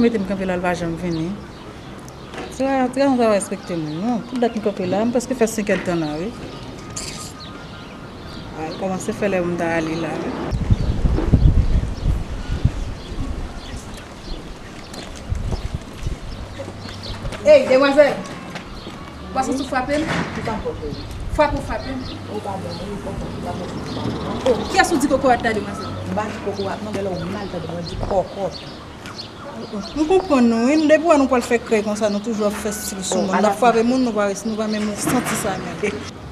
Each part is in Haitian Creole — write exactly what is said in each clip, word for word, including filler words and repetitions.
M kanpe la, l pa janm vini. Ti gason sa pa respekte moun, non. Pou dat m kanpe la, m prèske fè senk èdtan la, wi. Ay, kòmanse fè lè m ta ale la, wi. Ey, demwazèl! Ou pa santi w frape m? Ki sa m fè w, cheri? Frape w frape m? Ou pa bon, wi, kòkòt, ou pa bon, ou pa bon. Oh, kiyès ou di kokorat la, demwazèl? M pa di kokorat, non, genlè ou mal tande mwen, di kòkòt. M konprann nou, wi. Depi w wè nou pral fè krèy konsa, nou toujou ap fè stil sou moun. N ap frape moun, nou pa res-, nou pa menm santi sa menm.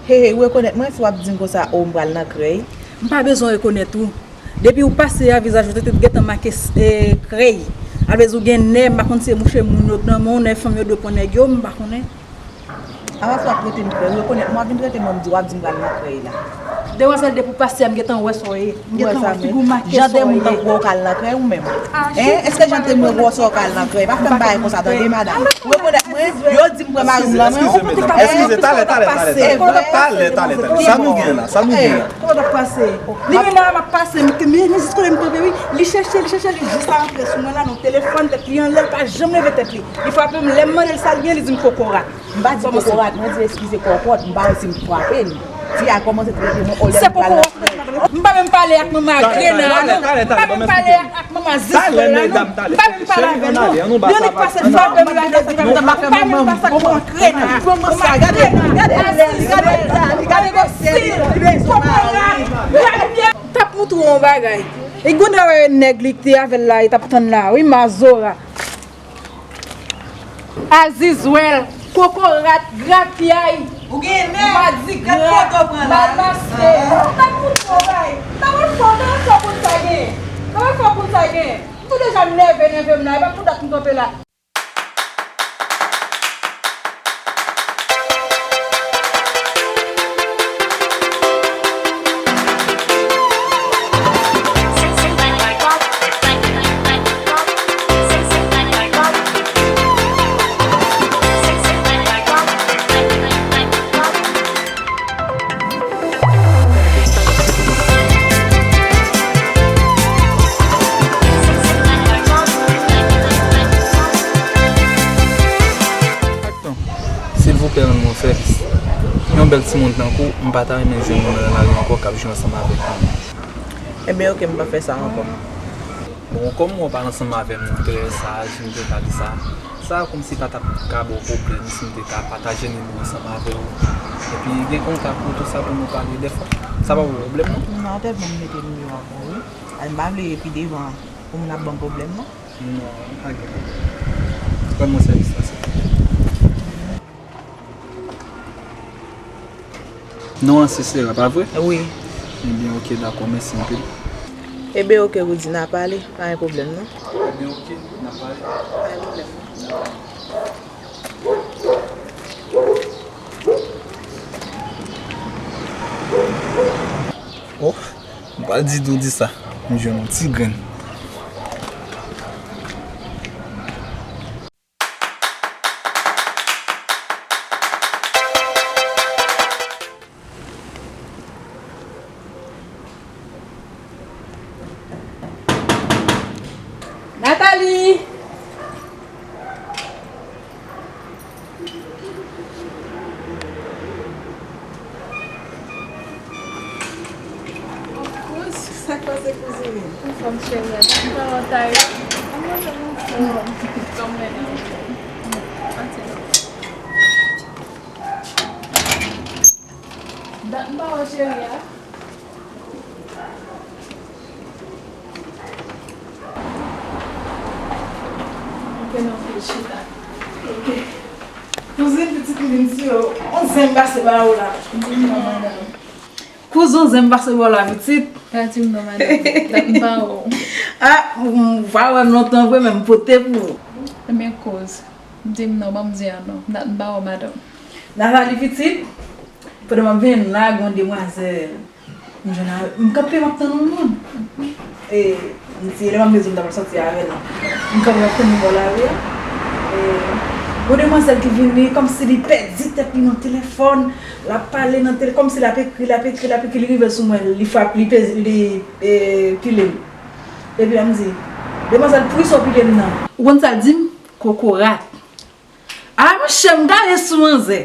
He, he, ou rekonèt mwen si w ap di m konsa, oh, m pral nan krèy? M pa bezwen rekonèt ou. Depi w pase a, vizaj ou te, te gentan make s-, e, krèy. Alvezi w gen nè, m pa konn si se mouche moun yo k nan men w, nè fanm yo dwe pran nèg yo, m pa konnen. Apa fò w ap rete m krèy? Ou rekonèt mwen, w ap vin trete mwen, m di w ap di m pral nan krèy la. Demwazèl, depi w pase a, m gentan wè sa w ye. M gentan wè figi w make sa w ye. Jan de moun tankou w ka al nan krèy ou menm? Hein? Èske jan de moun wè sa w ka al nan krèy? Pa fè m bagay konsa, tande, madanm. Ou rekonèt mwen? Yo di m pran mari m nan men w. Eskize, eskize, talè, talè, talè, talè. Talè, talè, talè. Sa nou gen la? Sa nou gen la? Kòman w ap pase? Li menm la, m ap pase, m, m, m jis kote m kanpe, wi. Li chèche, li chèche, li jis antre sou mwen la, nan telefòn, tèt li anlè, li pa janm leve tèt li. Li frape m, lè m mande l sa l gen, li di m kokorat. M pa di kokorat, mwen di eskize kòkòt, m pa wè si m frape l. Fi a kòmanse trete mwen olè m pral nan. M pa menm pale ak manman Grena, non. M pa menm pale ak manman Zis la, non. M pa menm pale avè l, non. Yon nèg pase frape m la, m pa menm pase ak manman Grena. Manman Grena, gade, gade, gade, gade, gade, gade, gade, gade. T ap montre w yon bagay. E gouda wè nèg li ki te avè l la, e t ap tann la, wi, Mazora. Azizwèl, kokorat, grapyay, ou gen nèg, madigra, mal maske. Ou pa koute yon bagay. Nan yon fò, nan yon fò konn sa gen. Nan yon fò konn sa gen. M tou deja nève, nève m la. E pa pou dat m kanpe la. Silvouplè, rann mwen sèvis. Yon bèl timoun tankou w, m pa ta renmen jwenn moun nan lari ankò k ap jwe ansanm avèk li. Ebyen, oke, m p ap fè sa ankò. Bon, kòm ou pale ansanm avè m, ou trè saj, m te ka di sa. Sa kòmsi pa t ap ka ba w pwoblèm si m te ka pataje nimewo ansanm avè w. Epi gen kontak ou, tou sa pou nou pale dèfwa. Sa pa pou pwoblèm, non? Non, tèlman m mete nimewo a pou ou, wi. M pa vle pi devan pou moun ap ban m pwoblèm, non. Non, pa gen. Rann mwen sèvis la, silvouplè. Non an se Sera, pa vre? Wi. Ebyen, oke, dakò, mèsi anpil. Ebyen, oke, Roody, n a pale, pa gen pwoblèm, non. Ebyen, oke, n a pale. Pa gen pwoblèm, non. Oh, m pral di nou di sa. M jwenn yon ti grenn. Nathalie! Sa k pase kouzin? Anfòm cheri, atann pa w ta ye. Mwen menm anfòm. Kòm mwen anfòm. Anti. Dat m pa wè cheri a. Ok, non, fè chita. Ok. Kouzin, pitit m vin si yo. On zen m pase ba ou la. Kouzin, on zen m pase ba ou la, pitit. Pa di m non, madanm. Dat m pa wè w. Ah, m pa wè m lontan vre, men m pote pou ou. Men kouz. Di m non, ban m di an non. Dat m pa wè w, madanm. Nathalie, pitit. Pandan m ap vin la, gen yon demwazèl. M jwenn a, m kanpe, m ap tann yon moun. E, m di, lè m ap bezwen, m ta pral sòti avè l. M kanpe, m ap tann li bò lari a. E, yon demwazèl ki vini, kòmsi li pèdi tèt li nan telefòn. L ap pale nan tele-, kòmsi l ap ekri, l ap ekri, l ap ekri, li rive sou mwen, li frape, li peze, li, e, pile m. Epi l ap di, Demwazèl, poukisa w pile m nan? Ou konn sa l di m? Kokorat. A, monchè, m gaye sou manzè.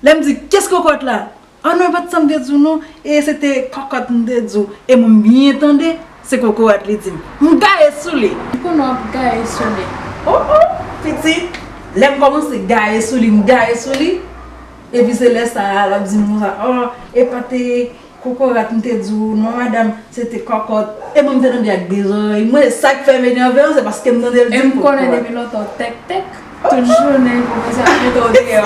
Lè m di, "Kiyès kokorat la?" "A non, e pa t sa m te di w non. E se te kòkòt m te di w." E mwen m byen tande, se kokorat li di m. M gaye sou li. M konnen w ap gaye sou li. O, o, pitit, lè m kòmanse gaye sou li, m gaye sou li. Epi se lè sa a, l ap di m konsa, "O, e pa te kokorat m te di w non, madanm, se te kòkòt." E mwen m te tande ak de zòrèy mwen, e sa k fè m enève an, se paske m tande l di m kokorat. E m konnen depi lontan w tèktèk, tout jounen l kòmanse ap mete w deyò.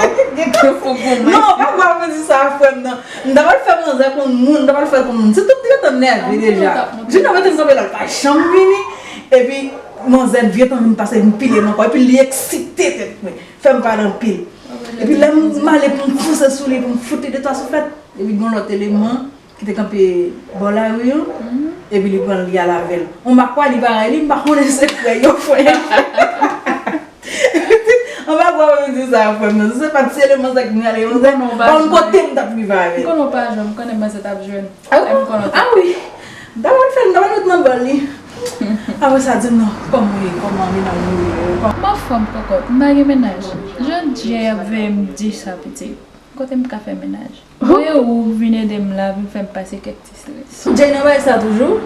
Fou pou mwen. Non, pa kwa mwen di sa a frè m nan. M ta pral fè manzè konn moun, m ta pral fè l konn moun. Se tout li gentan nève deja. Jounen mete m kanpe la, l pa janm vini. Epi manzè vye tan vin pase, vin pile m ankò. Epi li eksite tèt mwen. Fè m pale anpil. Epi lè m ale pou m fonse sou li, pou m fout li de twa souflèt, epi gen yon lòt eleman ki te kanpe bò lari an, epi li pran l, li al avè l. On makwa li parèy li, m pa konnen se frè yo, frè yo. An pa kwa mwen di sa, frè m nan. Si se pa t ti eleman sa ki m ale, manzè, pa konn kote m t ap rive avè l. M konnen w pa jwenn, m konnen manzè t ap jwenn. A wi. M ta pral fè l, m ta pral met nan bòl li. Apre sa, di m non, kòman w ye, kòman mennaj ou ye, kòman. M anfòm, kòkòt, m pa gen mennaj. Jan Jay ap veye m di sa, pitit. Kote m ka fè mennaj? Voye ou vin ede m la, vin fè m pase kèk ti strès. Jay nan bay sa toujou?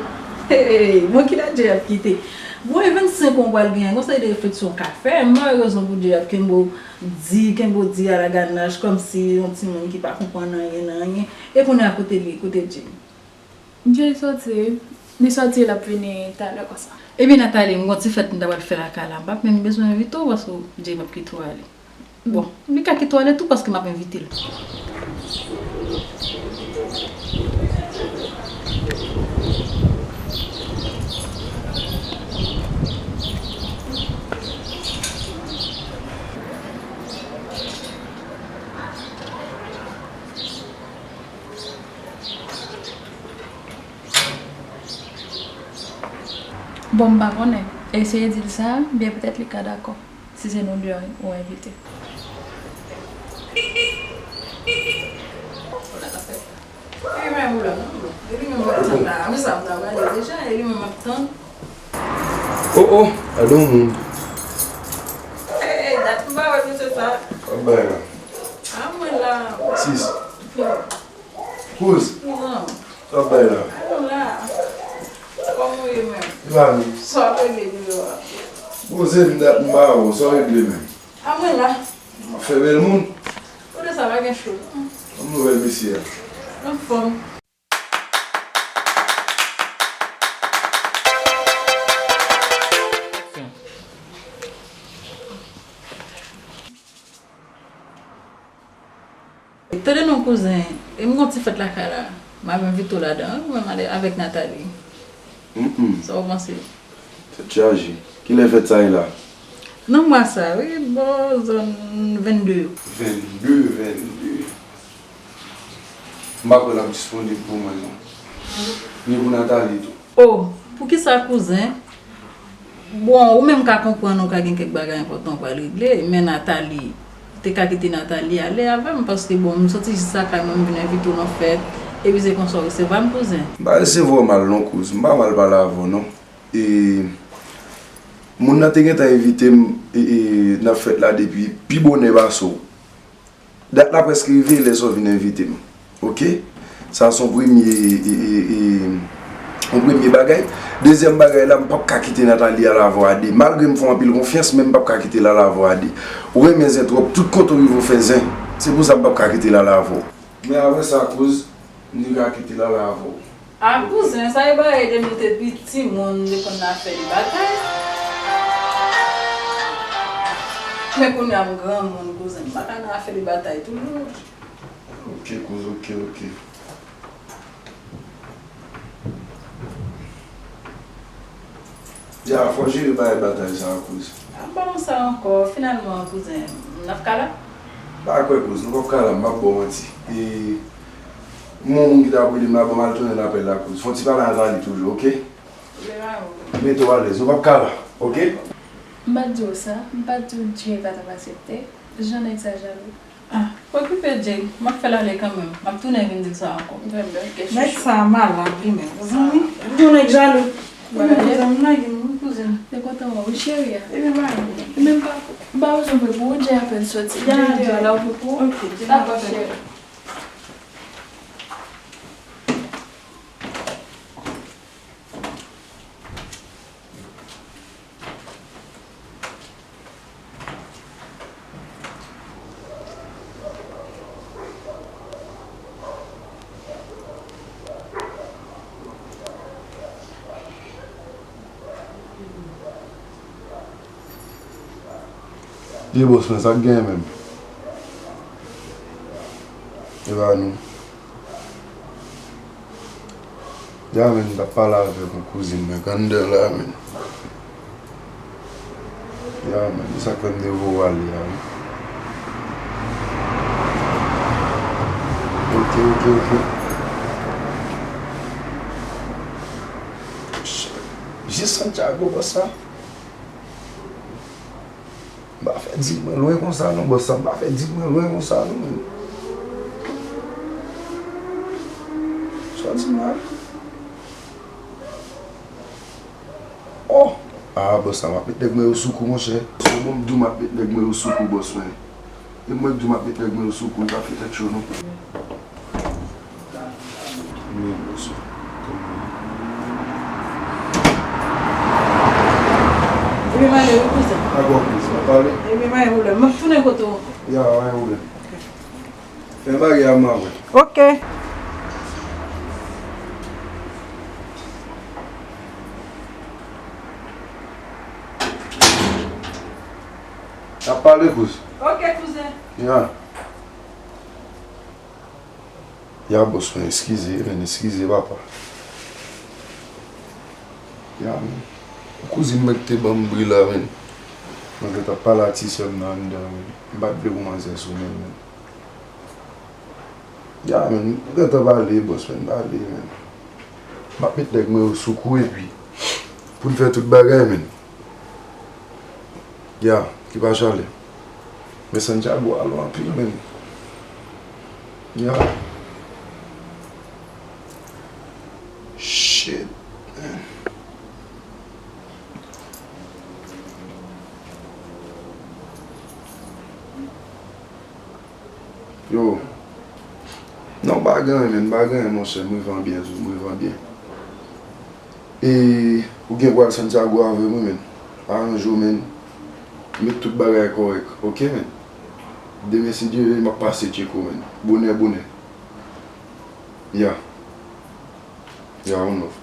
Hey, bon, kila Jay ap kite? Bon, e vennsenk an w pral genyen, gon seri de refleksyon w ka fè. M pa wè rezon pou Jay ap kenbe w di, kenbe w di alaganach, kòmsi yon timoun ki pa konprann anyen nan anyen. E kounye a, kote l ye, kote Jay? Jay soti, li soti, l ap vini talè konsa. Ebyen, Nathalie, m gon ti fèt m ta pral fè lakay la. M p ap menm bezwen envite w, paske Jay p ap kite w ale. Bon, li ka kite w ale tou, paske m ap envite l. Bon, m pa konnen. Eseye di l sa, byen petèt li ka dakò, si se nou de ou envite. E li menm ou la, non? E li menm w ap tann la. Wi, sa m ta pale deja, e li menm m ap tann. O, o, gade yon moun. Ey, ey, dat m pa wè mesye sa. Sa bay la. A, mwen la. Sis. Kouz. Kouzan. Sa bay la. A, mwen la. Kòman w ye menm? E pa nou. Sa w ap regle deyò a? Poze m dat m pa wè w. Sa w regle menm? A, mwen la. M ap fè bèl moun. Kote sa, pa gen cho. Ban m nouvèl mesye a. Anfòm. Tande non, kouzen, e m gon ti fèt lakay la. M ap envite w ladan, wi, ou menm ale avèk Nathalie. Mm, mm. Sa w panse? Tèt chaje. Kilè fèt sa ye la? Nan mwa sa, wi, bò zòn vennde yo. Vennde, vennde. M pa kwè l ap disponib pou mwen, non. Ni pou Nathalie tou. O, poukisa, kouzen? Bon, ou menm ka konprann ou ka gen kèk bagay enpòtan ou pral regle, men Nathalie, te ka kite Nathalie ale avè m, paske, bon, m soti jis lakay mwen, m vin envite w nan fèt, epi se konsa w resevwa m, kouzen. M pa resevwa w mal non, kouz. M pa mal pale avè w, non. E, moun nan te gentan envite m, e, e, nan fèt la depi pi bonè pase w. Dat la prèske rive, lè sa w vin envite m. Oke? Sa se yon premye, e, e, e, yon premye bagay. Dezyèm bagay la, m p ap ka kite Nathalie al avè w a de. Malgre m fè w anpil konfyans, men m p ap ka kite l al avè w a de. Ou renmen zen twòp, tout kote w rive w fè zen. Se pou sa m p ap ka kite l al avè w. Men apre sa, kouz, m te ka kite l al avè w. A, kouzen, sa e bagay de nou te piti, moun te konn ap fè li batay. Men kounye a m granmoun, kouzen, m pa ka nan afè li batay toujou. Oke, kouz, oke, oke. Ya, fò jere bagay batay sa a, kouz. A, m pa nan sa ankò, finalman, kouzen, n ap ka la? M pa kwè, kouz, nou p ap ka la, m p ap ba w manti. E, m gon moun ki t ap rele m la, ban m al tounen apèl la, kouz. Fò n ti pale a Nathalie toujou, oke? Mete w alèz, nou p ap ka la, oke? M pa t di w sa, m pa t di w Jay pa t ap aksepte. Jan nèg sa jalou. Ah, pa okipe Jay, m ap fè l ale kanmenm. M ap tounen vin di l sa ankò. Nèg sa malad li menm, zanmi. Li yon nèg jalou. Li menm zanmi lage m. Te kontan wè w wi, cheri a. Ebyen, ba. Ebyen, m pa, m pa bezwen vre pou ou, Jay apèn soti. Jay deyò la, ou vre pou ou? Ok, Jay. Dakò, cheri. Di bòs mwen sa k genyen menm. E pa nou. Ya, men, m t ap pale avèk yon kouzin mwen k anndan la, men. Ya, men, se sa k fè m te voye w ale a, wi. Ok, ok, ok. Jis Santiago, bòs sa. M pa fè dil mwen lwen konsa non, bòs sa. M pa fè dil mwen lwen konsa non, men. Sa w di m la? Oh! Ah, bòs sa, m ap met nèg mwen yo sou kou, monchè. Se bon, m di w m ap met nèg mwen yo sou kou, bòs mwen. E mwen k di w m ap met nèg mwen yo sou kou, li pa fè tèt cho non. Wi, bòs. Kòman? Epi m ale wi, kouzen. Dakò, kouzen. N ap pale. Epi m pa gen pwoblèm. M ap tounen kote w. Ya, pa gen pwoblèm. Fè bagay a m avè. Ok. N ap pale, kouzen. Ok, kouzen. Ya. Ya, bòs mwen, eskize, men, eskize, papa. Ya, men. Kouzin mwen ki te ban m bri la, men. Mwen gentan pale a ti sè m nan anndan, men. M pa t vle pou manzè sou men, men. Ya, men, m gentan pale, bòs, men, pale, men. M ap met nèg mwen yo sou kou epi pou n fè tout bagay, men. Ya, ki pa chale. Men Santiago a lwen anpil, men. Ya. Shit, man. Yo. Non, pa gen anyen, men, pa gen anyen, monchè. M rive an byen tou, m rive an byen. E ou gen pou al Santiago avè m wi, men. Aranje w, men. Met tout bagay kòrèk, ok, men. Demen, si Dye vle, m ap pase tcheke w, men. Bonè, bonè. Ya. Ya, on off.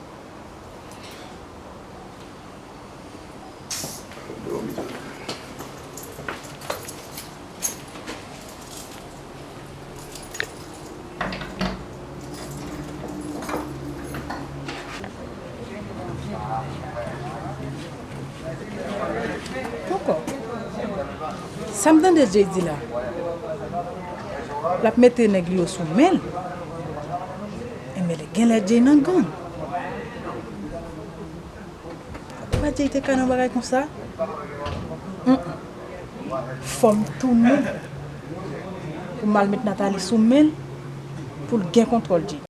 Poko. Sa m tande Jay di la, l ap mete nèg li yo sou men l. Enben, genlè Jay nan gang. Poukwa Jay te ka nan bagay konsa? Mm, mm. Fò m tounen pou m al met Nathalie sou men l, pou l gen kontwòl Jay.